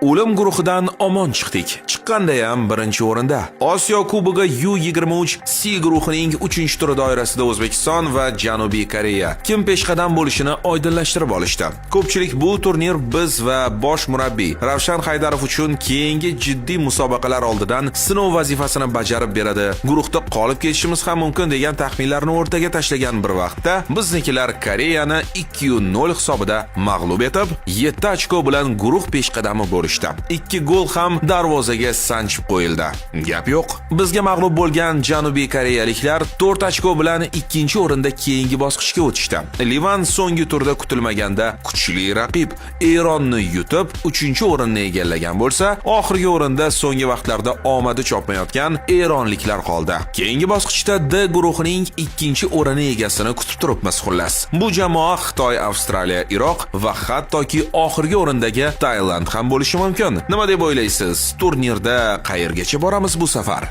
O'lim guruhidan omon chiqdik. Chiqqandayam birinchi o'rinda. Osiyo Kubogi U23 C guruhining 3-turi doirasida O'zbekiston va Janubiy Koreya kim peshqadam bo'lishini oydinlashtirib olishdi. Ko'pchilik bu turnir biz va bosh murabbiy Ravshan Haydarov uchun keyingi jiddiy musobaqalar oldidan sinov vazifasini bajarib beradi. Guruhda qolib ketishimiz ham mumkin degan taxminlarni o'rtaga tashlagan bir vaqtda biznikilar Koreyani 2-0 hisobida mag'lub etib, 7 ochko bilan guruh peshqadami bo'lishdi. 2 gol ham darvozaga sanchib qo'yildi. Gap yo'q. Bizga mag'lub bo'lgan Janubiy koreyaliklar 4 ochko bilan ikkinchi o'rinda keyingi bosqichga o'tishdi. Livan so'nggi turda kutilmaganda kuchli raqib Eronni yutib, 3-o'rinni egallagan bo'lsa, oxirgi o'rinda so'nggi vaqtlarda omadi chopmayotgan eronliklar qoldi. Keyingi bosqichda D guruhining ikkinchi o'rini egasini kutib turibmiz, xullas. Bu jamoa Xitoy, Avstraliya, Iroq va hattoki oxirgi o'rindagi Tailand ham bo'lishi mumkin. Nima deb o'ylaysiz? Turnirda qayergacha boramiz bu safar?